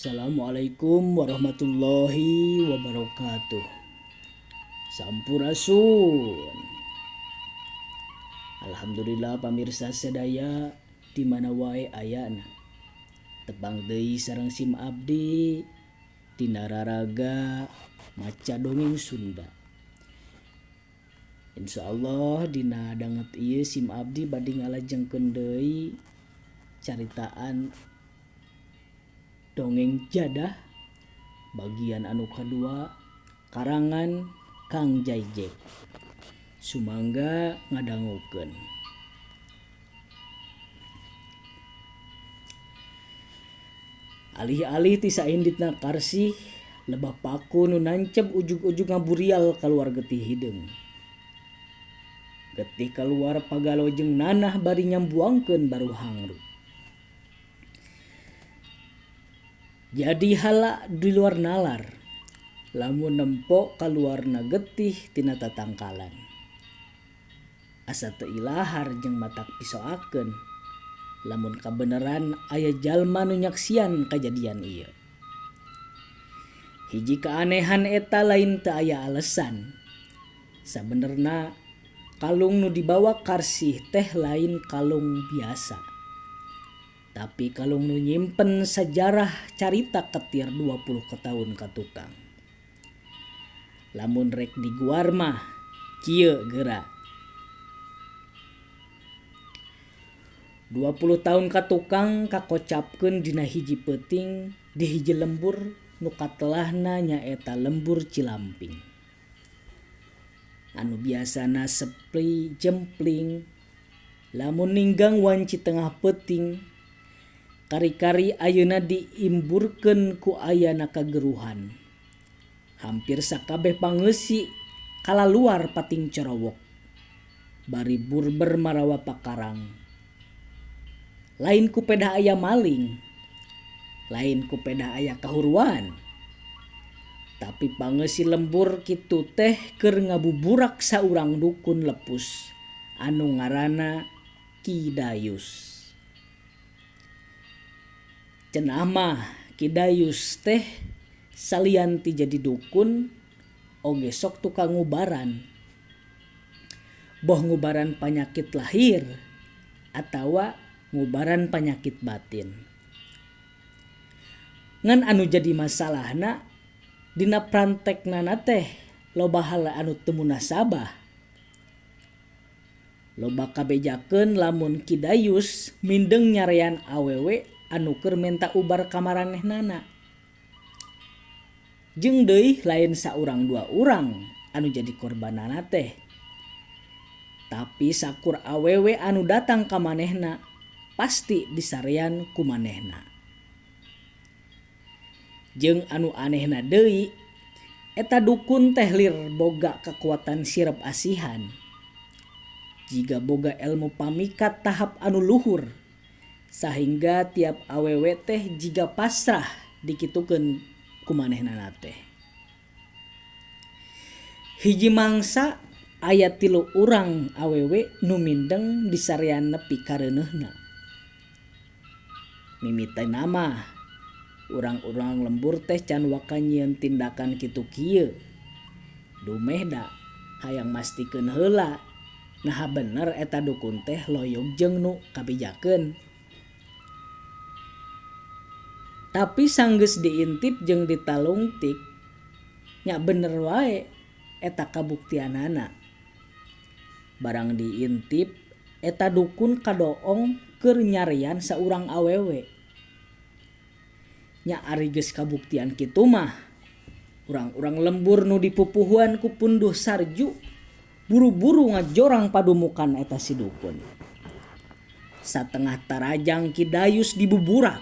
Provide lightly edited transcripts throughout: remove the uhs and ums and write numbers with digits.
Assalamualaikum warahmatullahi wabarakatuh. Sampurasun. Alhamdulillah pamirsa sadaya di mana wae ayana. Tepang deui sareng sim abdi dina raraga maca dongeng Sunda. Insyaallah dina danget ieu sim abdi bade ngalajengkeun deui caritaan dongeng jadah bagian anu kadua karangan Kang Jaijek. Sumangga ngadangukeun. Alih-alih ti sainditna Karsih lebah paku nu nanceb ujug-ujug ngaburial kaluar getih hideung. Getih kaluar pagalo jeung nanah bari nyambuangkeun baru hangru. Jadi hala di luar nalar, lamun nempo kaluarna getih tina tatangkalan. Asa teu ilahar jeung matak pisoakeun, lamun kabeneran aya jalma nu nyaksian kajadian ieu. Hiji keanehan eta lain teu aya alesan. Sabenerna kalung nu dibawa Karsih teh lain kalung biasa. Tapi kalung nu nyimpen sajarah carita ketir 20 tahun ka tukang. Lamun rek diguar mah kieu geura. 20 tahun ka tukang kakocapkeun dina hiji peuting di hiji lembur nu katelahna nyaeta lembur Cilamping. Anu biasana sepi jempling lamun ninggang wanci tengah peuting kari-kari ayeuna diimburkeun ku ayana kageruhan. Hampir sakabeh pangeusi kalaluar pating corowok. Bari burber marawa pakarang. Lain ku pedah aya maling, lain ku pedah aya kahuruan. Tapi pangeusi lembur kitu teh keur ngabuburak saurang dukun lepus anu ngaranna Ki Dayus. Cenah mah Ki Dayus teh salian ti jadi dukun oge sok tukang ngubaran. Boh ngubaran panyakit lahir atawa ngubaran panyakit batin. Ngan anu jadi masalahna dina pranteknana teh loba hal anu teu munasabah. Loba kabejakeun lamun Ki Dayus mindeng nyarean awewe anu keur menta ubar ka maranehnana. Jeung deui lain saurang dua urang anu jadi korbanana teh. Tapi sakur awewe anu datang ka manehna pasti disarean ku manehna. Jeung anu anehna deui eta dukun teh lir boga kekuatan sirep asihan. Jiga boga ilmu pamikat tahap anu luhur sahingga tiap awewe teh jiga pasrah dikitukeun ku manehna teh. Hiji mangsa aya 3 urang awewe nu mindeng disarean nepi ka reuneuhna. Mimiteuna mah urang-urang lembur teh can waka nyieun tindakan kitu kieu. Dumeh da hayang mastikeun heula naha bener eta dukun teh loyog jeung nu kabejakeun. Tapi sanggeus diintip jeung ditalungtik nya bener wae eta kabuktianana. Barang diintip eta dukun kadoong keur nyarian saurang awewe. Nya ari geus kabuktian kitu mah urang-urang lembur nu dipupuhuan ku punduh sarju buru-buru ngajorang padumukan eta si dukun. Satengah tarajang Ki Dayus dibuburak,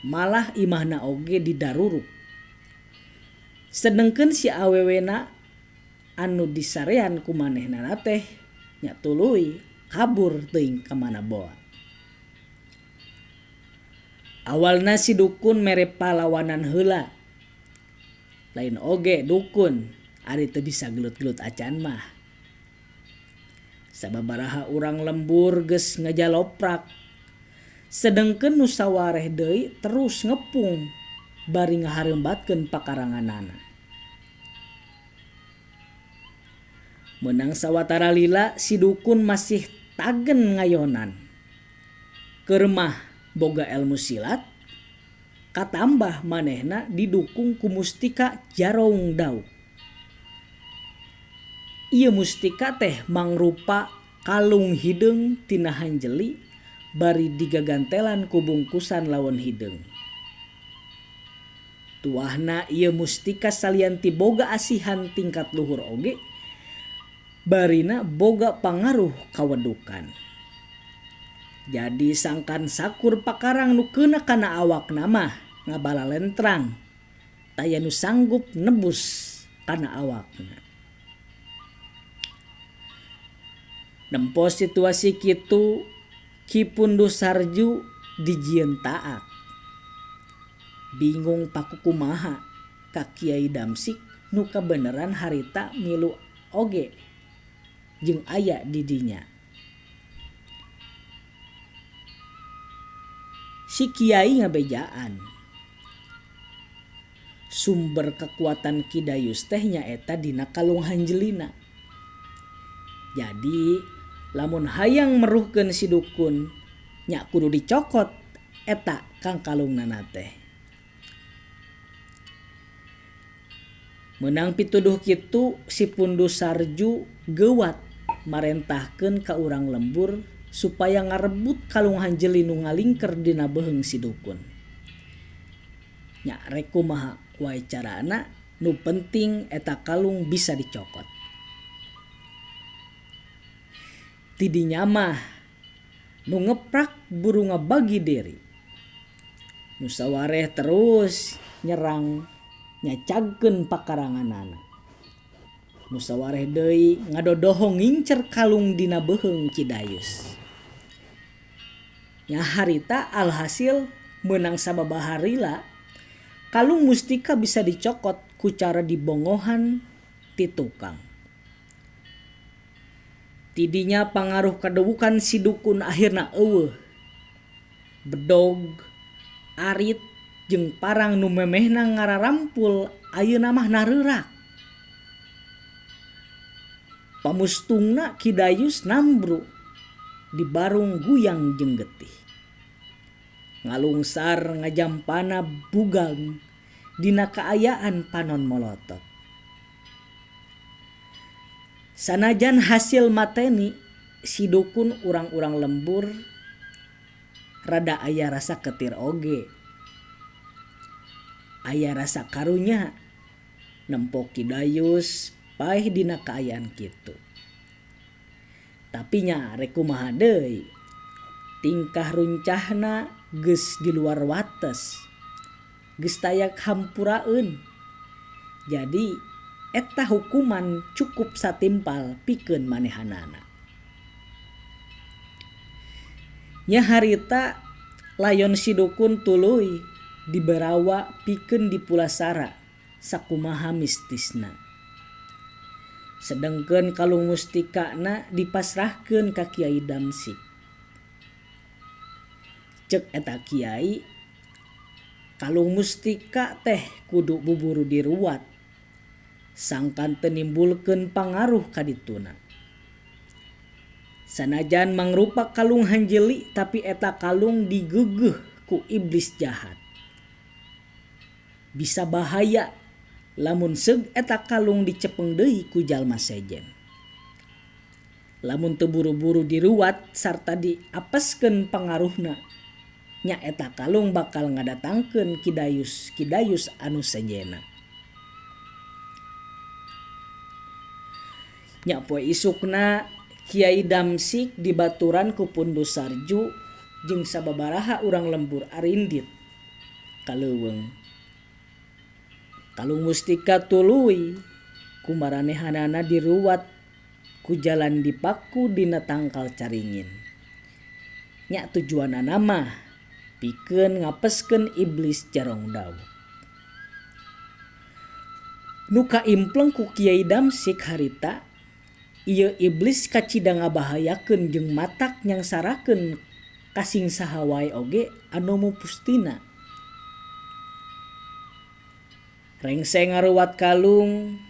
malah imahna oge didaruruk. Sedengkeun si awewena anu disarean ku manehna teh nya tuluy kabur teuing ka mana boa. Awalna si dukun mere palawanan heula. Lain oge dukun ari teu bisa gelut-gelut acan mah. Sababaraha urang lembur geus ngajaloprak. Sedengkeun nu sawareh deui terus ngepung bari ngahareumbatkeun pakaranganana. Meunang sawatara lila si dukun masih tagen ngayonan. Keur mah boga elmu silat, katambah manehna didukung ku mustika Jaroung Dauk. Ieu mustika teh mangrupa kalung hideung tina hanjeli bari digagantelan ku bungkusan lawon hideung. Tuahna ieu mustika salian ti boga asihan tingkat luhur oge barina boga pangaruh kawedukan. Jadi sangkan sakur pakarang nu keuna kana awakna mah ngabalalentrang taya nu sanggup nebus kana awakna. Nempo situasi kitu Ki Pundu Sarju dijieun taat. Bingung pakukumaha ka Kiai Damsik nu kabeneran harita milu oge jeung aya di dinya. Si Kiai ngabejaan. Sumber kekuatan Ki Dayus teh nyaeta dina kalung hanjelina. Jadi lamun hayang meruhkeun si dukun nya kudu dicokot eta kang kalungnana teh. Meunang pituduh kitu si Pundu Sarju geuwat marentahkeun ka urang lembur supaya ngarebut kalung hanjeli nu ngalingker dina beuheung si dukun. Nya rek kumaha wae carana nu penting eta kalung bisa dicokot. Ti dinya mah nu ngeprak buru ngabagi diri. Nu sawareh terus nyerang nyacagkeun pakaranganana. Nu sawareh deui ngadodohong ngincer kalung dina beuheung Ki Dayus. Nya harita alhasil meunang sababaraha lila kalung mustika bisa dicokot ku cara dibongohan ti tukang. Tidinya pangaruh kadewukan si dukun akhirna eueuh. Bedog, arit jeung parang nu memehna ngararampul ayeuna mah nareurak. Pamustungna Ki Dayus nambru dibarung guyang jeung getih. Ngalungsar ngajampana bugang dina kaayaan panon molotot. Sanajan hasil mateni si dukun urang-urang lembur rada aya rasa ketir oge. Aya rasa karunya nempo Ki Dayus paeh dina kaayaan kitu. Tapi nya rek kumaha deui, tingkah runcahna geus di luar wates. Geus taya hampuraeun. Jadi eta hukuman cukup satimpal pikeun manehanana. Nya harita layon si dukun tuluy diberawa pikeun dipulasara sakumaha mistisna. Sedengkeun kalung mustikana dipasrahkeun ka Kiai Damsik. Ceuk eta kiai, kalung mustika teh kudu buburu diruat sangkan teu nimbulkeun pangaruh ka dituna. Sanajan mangrupa kalung hanjeli tapi eta kalung digeugeuh ku iblis jahat. Bisa bahaya lamun seug eta kalung dicepeng deui ku jalma sejen. Lamun teu buru-buru diruat sarta diapeskeun pangaruhna, nya eta kalung bakal ngadatangkeun Ki Dayus, Ki Dayus anu sejena. Nya poe isukna Kiai Damsik dibaturan ku Pundu Sarju jeung sababaraha urang lembur arindit ka leuweung. Kalung mustika tuluy ku maranehanana diruat ku jalan dipaku dina tangkal caringin. Nya tujuanana mah pikeun ngapeskeun iblis Jarong Daud. Nu kaimpleng ku Kiai Damsik harita ieu iblis kacida ngabahayakeun jeung matak nyangsarakeun Kasing saha wae oge anu mupustina. Rengse ngaruwat kalung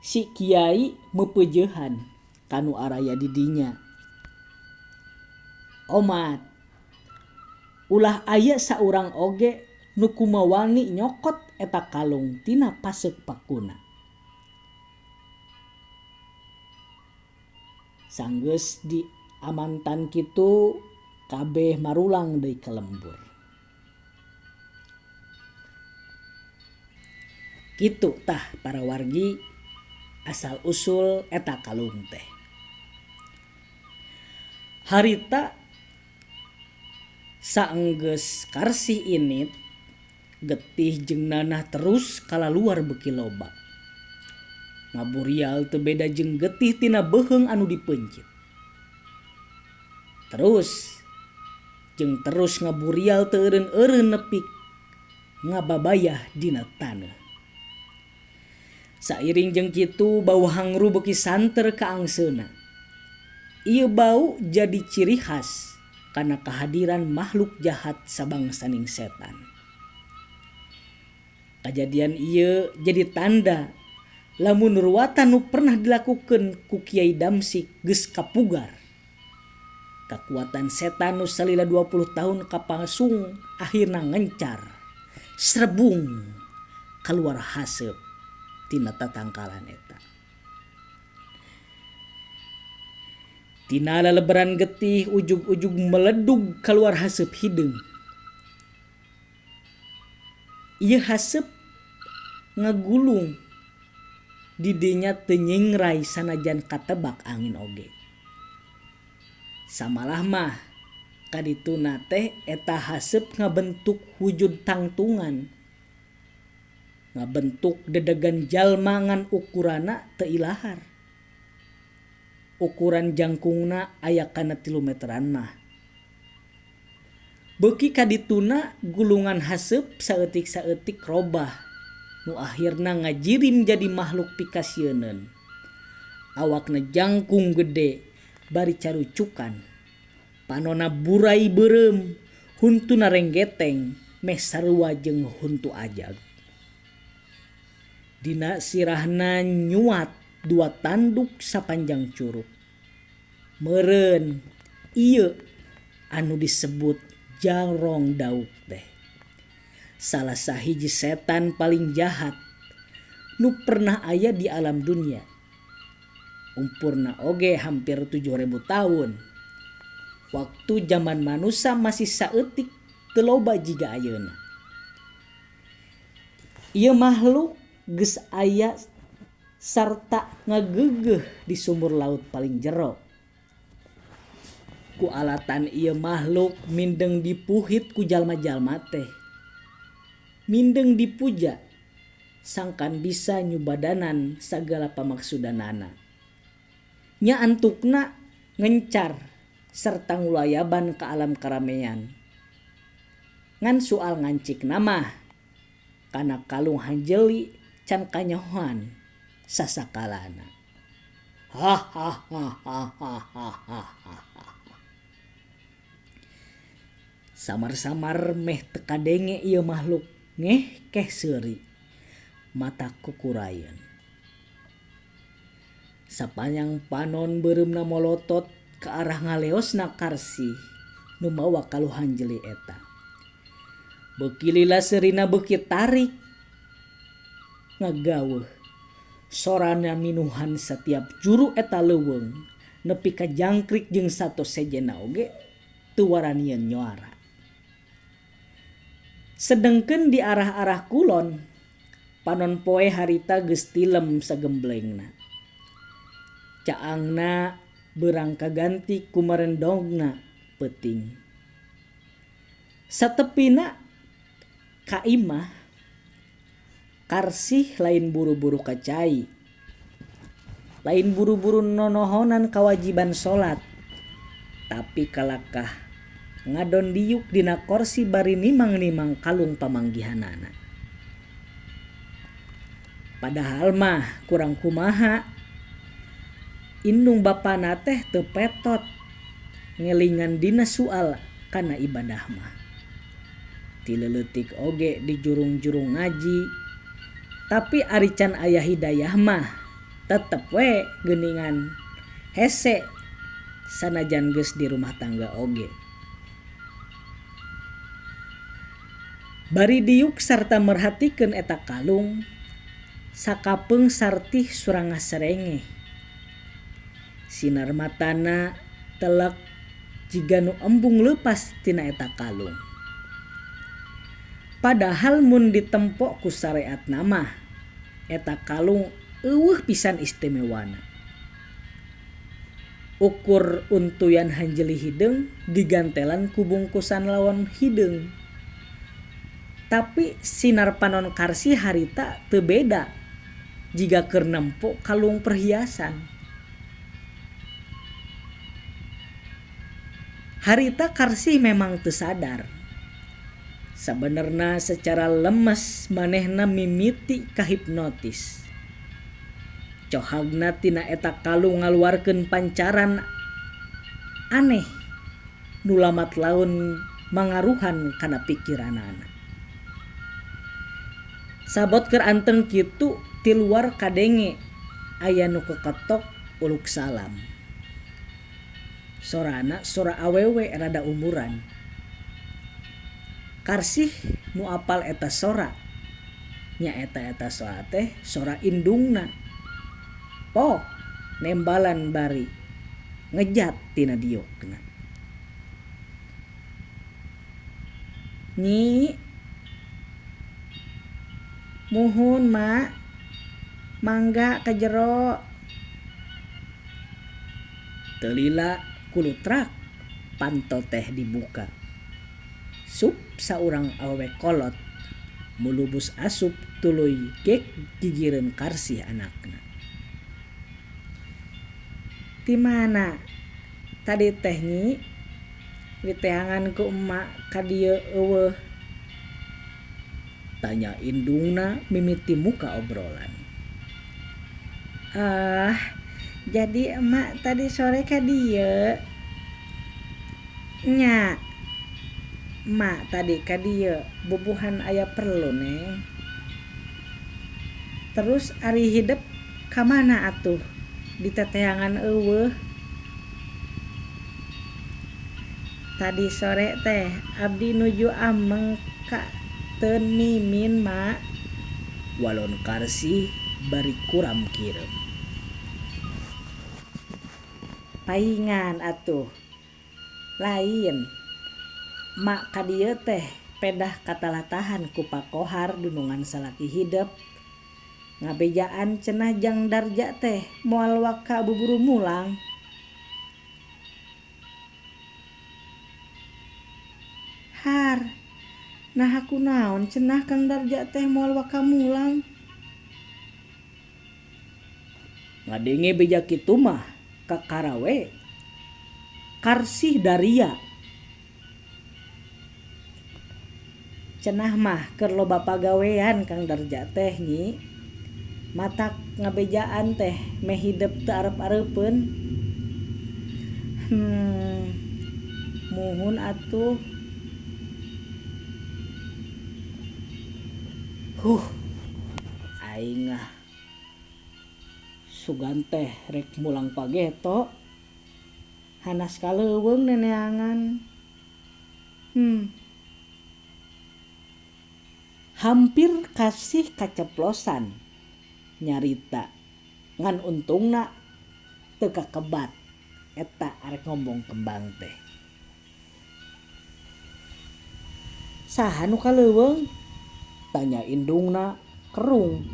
si Kiai meupeujehan ka nu araya di dinya. Omat, ulah aya saurang oge nu kumawani nyokot eta kalung tina paseuk pakuna. Sanggeus diamantan kitu kabeh marulang deui ka lembur. Kitu tah para wargi asal usul eta kalung teh. Harita saenggeus Karsih init getih jeung nanah terus kalaluar beuki loba. Ngaburial teu beda jeung getih tina beuheung anu dipeuncit. Terus jeung terus ngaburial teu eureun-eureun nepi ngababayah dina taneuh. Sairing jeung kitu bau hangru beuki santer ka angseuna. Ieu bau jadi ciri khas kana kahadiran makhluk jahat sabangsaning setan. Kajadian ieu jadi tanda lamun ruwatan nu pernah dilakukeun ku Kiai Damsik geus kapugar. Kakuatan setan nu salila 20 tahun kapasung akhirna ngencar, srebung kaluar haseup tina tatangkalan eta. Tina leleberan getih ujug-ujug meledug kaluar haseup hideung. Ieu haseup ngagulung didinya teu nyingrai sanajan katebak angin oge. Samalah mah kadituna teh eta haseup ngabentuk wujud tangtungan. Ngabentuk dedegan jalma ngan ukurana teu ilahar. Ukuran jangkungna aya kana 3 meteran mah. Beuki kadituna gulungan haseup saeutik-saeutik robah nu akhirna ngajirim jadi makhluk pikasieuneun. Awakna jangkung gede bari carucukan. Panona burai beureum, huntuna renggeteng meh sarua jeung huntu ajag. Dina sirahna nyuat 2 tanduk sapanjang curug. Meureun ieu anu disebut Jarong Dauk teh. Salah sahiji setan paling jahat nu pernah aya di alam dunia. Umpurna oge hampir 7.000 tahun. Waktu zaman manusia masih saeutik teu loba jiga ayeuna. Ieu makhluk geus aya sarta ngagegeuh di sumur laut paling jero. Ku alatan ieu makhluk mindeng dipuhit ku jalma-jalma teh. Mindeng dipuja sangkan bisa nyubadanan sagala pamaksudanana. Nya antukna ngencar serta ngulayaban ke alam karamean. Ngan soal ngancik nama kana kalung hanjeli can kanyahoan sasakalana. Ha ha ha ha ha ha ha ha. Samar-samar meh teka denge ieu makhluk ngeh keh seuri mata kukurayeun. Sapanjang panon beureumna molotot ke arah ngaleosna Karsih nu mawa kaluh hanjeli eta. Beuki lila seurina beuki tarik ngagaweuh. Sorana minuhan setiap juru eta leuweung nepi ka jangkrik jeung sato sejena oge teu waranieun nyoara. Sedengkeun di arah-arah kulon panon poe harita geus tilem sagemblengna. Caangna beurang kaganti ku marendongna peuting. Satepina ka imah Karsih lain buru-buru ka cai. Lain buru-buru nonohonan kawajiban salat. Tapi kalakah ngadon diuk dina korsi bari nimang-nimang kalung pamanggihanana. Padahal mah kurang kumaha. Indung bapana teh teu petot ngelingan dina sual kana ibadah mah. Ti leuleutik oge dijurung-jurung ngaji. Tapi ari can aya hidayah mah tetep we geuningan hese sanajan geus di rumah tangga oge. Bari diuk sarta merhatikeun eta kalung, sakapeung Sartih surangah serengeh. Sinar matana telek jiga nu embung leupas tina eta kalung. Padahal mun ditempo ku sareatna mah eta kalung eueuh pisan istimewana. Ukur untuyan hanjeli hideung digantelan ku bungkusan lawon hideung. Tapi sinar panon Karsih harita teu beda jiga keur nempo kalung perhiasan. Harita Karsih memang teu sadar. Sabenerna secara lemes manehna mimiti kahipnotis. Cohagna tina eta kalung ngaluarkeun pancaran aneh nu lamat laun mangaruhan kana pikiranana. Sabot keur anteng kitu ti luar kadenge aya nu keketok uluk salam. Sorana sora awewe rada umuran. Karsih nu apal eta sora. Nya eta-eta sora teh sora indungna. Poh nembalan bari ngejat tina diokna. Nyi, muhun mak, mangga ka jero. Teu lila kulutrak panto teh dibuka. Sup saurang awewe kolot mulubus asup tuluy gek gigireun Karsih anakna. Ti mana tadi teh nyi? Diteangan ku emak ka dieu eueuh. Tanya indungna mimiti muka obrolan. Ah, jadi emak tadi sore ka dieu. Nya. Emak tadi ka dieu bubuhan aya perlu neng. Terus ari hidep ka mana atuh? Diteteangan eueuh. Tadi sore teh abdi nuju ameng ka Teun Mimin mak. Walon Karsih bari kuram kireum. Paingan atuh. Lain. Mak ka dieu teh pedah katalatahan ku Pak Kohar dunungan salaki hidep. Ngabejaan cenah jang Darja teh moal waka buburu mulang. Har, nah aku naon cenah Kang Darja teh moal waka mulang. Ngadenge beja kitu mah kakara we. Karsih daria. Cenah mah keur loba pagawean Kang Darja teh nyi. Matak ngabejaan teh meh hidep teu arep-areupeun. Muhun atuh. Huh, aing ah. Sugan teh rek mulang pageto. Hanas kaleuweung neneangan. Hampir kasih kaceplosan nyarita ngan untungna teu kakebat eta arek ngomong kembang teh. Saha nu kaleuweung? Tanya indungna kerung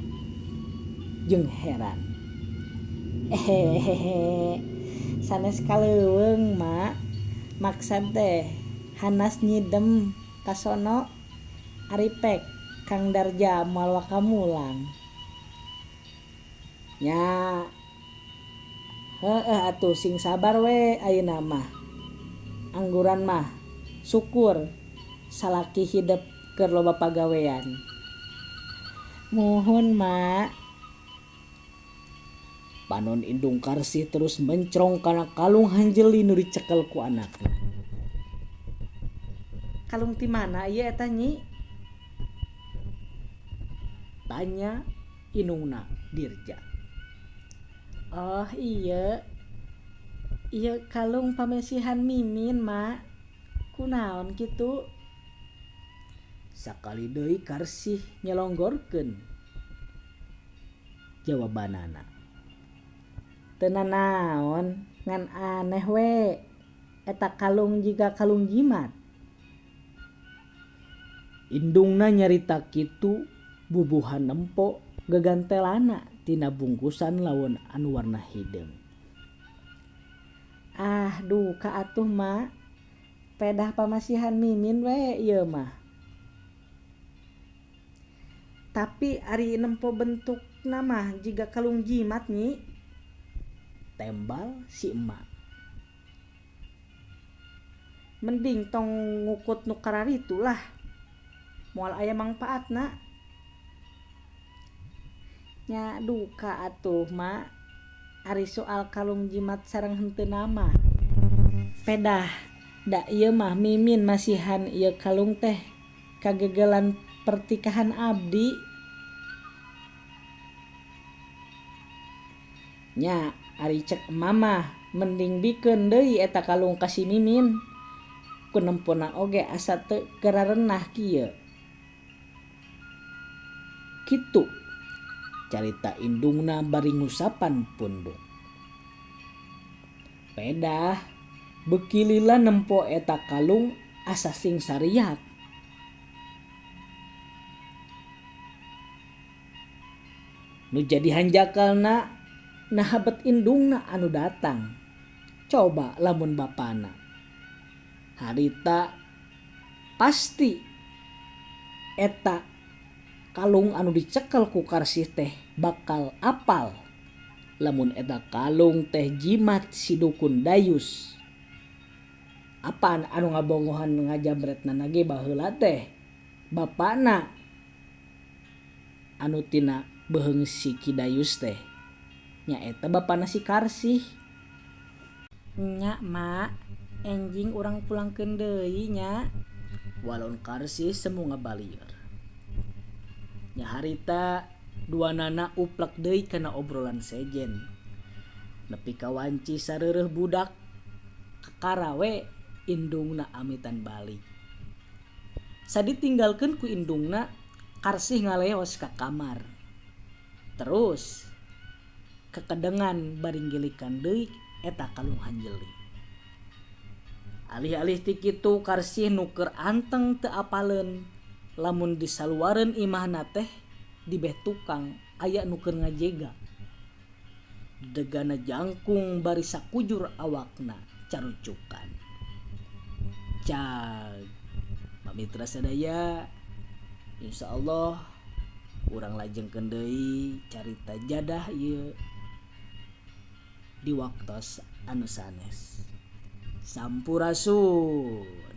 jeung heran. Hehehe, sanes kaleuweung mak, maksad teh hanas nyidem kasono ari pek Kang Darja moal waka mulang. Nya heueuh atuh sing sabar we ayeuna mah. Angguran mah syukur salaki hidep keur loba pagawean. Muhun mak. Panon Indung Karsih terus mencrong kana kalung hanjeli nu dicekel ku anakna. Kalung ti mana ieu eta Nyi? Tanya indungna Dirja. Oh iya, ieu kalung pamesihan Mimin, Mak. Kunaon kitu? Sakali deui Karsih nyelonggorkeun jawabanana. Teu nanaon, ngan aneh we eta kalung jiga kalung jimat. Indungna nyarita kitu bubuhan nempo gagantelana tina bungkusan lawon anu warna hideung. Ah duka atuh Mak, pedah pamasihan Mimin we ieu mah. Tapi ari nempo bentukna mah jiga kalung jimat Nyi. Tembal si emak. Mending tong ngukut nu kararitu lah. Moal aya mangpaatna. Nya duka atuh Mak. Ari soal kalung jimat sareng henteu mah. Pedah da ieu mah Mimin masihan ieu kalung teh kagegelan pertikahan abdi. Nya ari cek mama mending bikeun deui eta kalung ka si Mimin. Ku nempona oge asa teu kararenah kieu. Kitu carita indungna bari ngusapan pundung. Pedah beuki lila nempo eta kalung asa sing sariak. Nu jadi hanjakalna naha bet indungna anu datang. Coba lamun bapana. Harita pasti eta kalung anu dicekel ku Karsih teh bakal apal. Lamun eta kalung teh jimat si dukun Dayus. Apaan anu ngabongohan ngajamretna ge baheula teh bapana anu tina beuheung si Ki Dayus teh. Nyaeta bapana si Karsih. Nya Mak, enjing urang pulangkeun deui nya. Walon Karsih semu ngabalieur. Nya harita duanana uplek deui kana obrolan sejen. Nepi ka wanci sareureuh budak kakara we indungna amitan balik. Saditinggalkeun ku indungna, Karsih ngaleos ka kamar. Terus kekedengan bari nggilikan deui eta kalung hanjeli. Alih-alih ti kitu Karsih nu keur anteng teu apaleun lamun disaluareun imahna teh dibeh tukang aya nu keur ngajega. Degana jangkung bari sakujur awakna carucukan. Cag pamitra sadaya, insyaallah urang lajengkeun deui carita jadah ieu di waktos anu sanes. Sampurasun.